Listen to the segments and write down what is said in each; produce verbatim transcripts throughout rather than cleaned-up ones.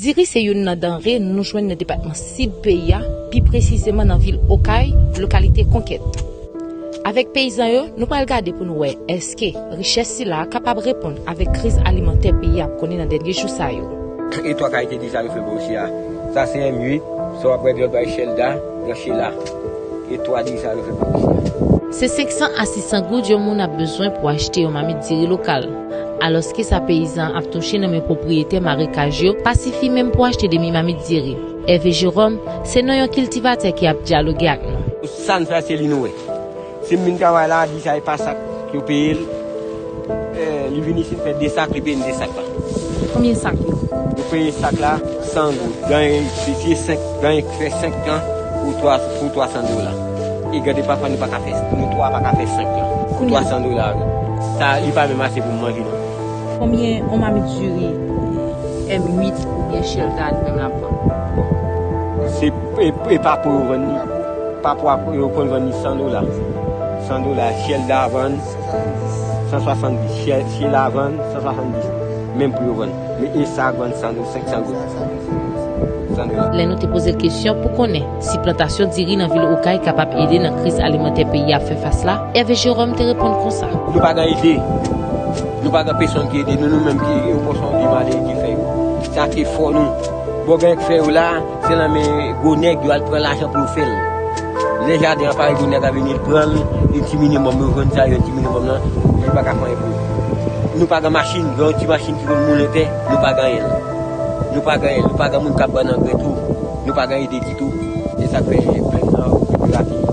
Diri se youn nan danre nou jwenn nan depatman Sid peyi a, pi presizeman nan vil Okay, lokalite Konkèt. Avèk peyizan yo, nou pral gade pou nou wè èske richès sila a kapab reponn avèk kriz alimantè peyi a ap konnen nan dènye jou sa yo. E twa kalite diri sa yo fè bò isit la. Sa se M uit, sa w ap wè lòt bay Chèlda, nan Chela. E twa diri sa yo fè bò isit la. Se senk san a sis san goud yon moun ap bezwen pou achte yon mamit diri lokal. Alòske sa peyizan ap touche nan men pwopriyetè marekaj yo pa sifi menm pou achte demi mamit diri. Ève Jeròm se non yon kiltivatè ki ap dyaloge ak nou. Sa n fè se li nou wè. Si m vin travay la, di sa e pa sak yo peye l. Eh, li vin isit fè de sak, li peye n de sak la. Konbyen sak yo? Yo peye sak la san goud. Genyen, si se senk, genyen ki fè senk tan pou twa, pou twa san dola. E gade pafwa nou pa ka fè, nou twa pa ka fè senk lan. Pou twa san dola, wi. Sa, li pa menm ase pou m manje, non. Konbyen yon mamit diri M uit oubyen Chèlda li menm l ap vann? Se e, e pa pou yo vann li. Pa pou ap, yo konn vann li san dola. San dola, Chèlda vann san swasanndis, Chè-, Chèla vann san swasanndis. Menm pri yo vann. Men e sa vann san dola, senk san goud. San dola. Lè nou te poze l kesyon pou konnen si plantasyon diri nan vil Okay kapab ede nan kriz alimantè peyi a ap fè fas la, Ève Jeròm te reponn konsa. Nou pa gen ede. Nou pa gen pèsonn ki ede nou, nou menm ki yon pòsyon de malere ki fè yo. Se ak efò nou. Bon, gen k fè yo la, se nan men gwo nèg yo al pran lajan pou yo fè l. Lè jaden an pare, gwo nèg la vini, l pran l, yon ti minimòm, yo jwenn sa, yon ti minimòm lan, li pa ka fè anyen pou li. Nou pa gen machin, gen yon ti machin ki konn moulen tè, nou pa gen anyen. Nou pa gen anyen, nou pa gen moun k ap ban n angrè tou, nou pa gen ede ditou. Se sa k fè plenn nan okipe rapid.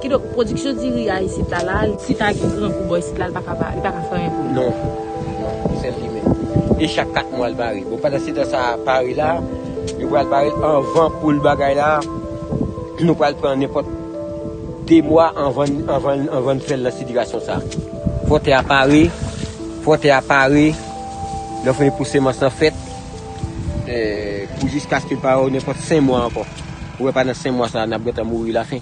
Kidonk, pwodiksyon diri a isit la, la, si ta gen grangou bò isit la, li pa ka, li pa ka fè anyen pou li. Non. Non, sèl li menm. E chak kat mwa, l pare. Bon, pandan se tan sa pare la, yo pral pare l anvan poul bagay la. Nou pral pran nenpòt de mwa anvan, anvan, anvan n fè l nan sitiyasyon sa. Fò tè a pare, fò tè a pare, lè w fin pou semans lan fèt, eh, pou jiskaske l pare, nenpòt senk mwa ankò. Ou wè, pandan senk mwa sa, n ap gentan mouri lafen.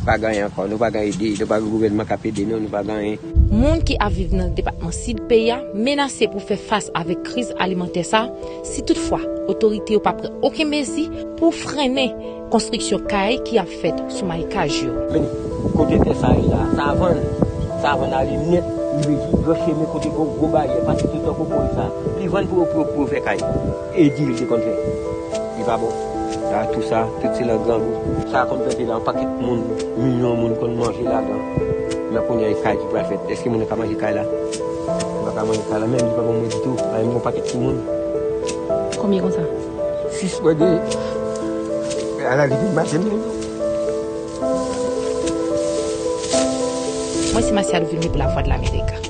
Pa gen anyen ankò. Nou pa gen ede. Nou pa gen gouvènman k ap ede nou. Nou pa gen anyen. Moun ki ap viv nan depatman Sid peyi a menase pou fè fas avèk kriz alimantè sa, si toutfwa otorite yo pa pran okenn mezi pou frennen konstriksyon kay ki ap fèt sou marekaj yo. Men kote tè sa ye la, sa vann. Sa vann ale nèt. Li vle di gran chemen kote gwo, gwo baryè. Pase tout tan kokoye sa. Li vann pou, pou, pou fè kay. E diri l te konn fè. Li pa bon. La, tou sa, tout se nan grangou. Sa konn plante la, yon pakèt moun, milyon moun konn manje ladan. Men kounye a, e kay ki pral fèt. Èske moun nan ka manje kay la? Li pa ka manje kay la, menm li pa bon mwen ditou. Pa menm yon pakèt timoun. Konbyen konsa? Sis mwen gen. Ala li vin maten menm. Mwen se Masial Vilmé pou Lavwadlamerik.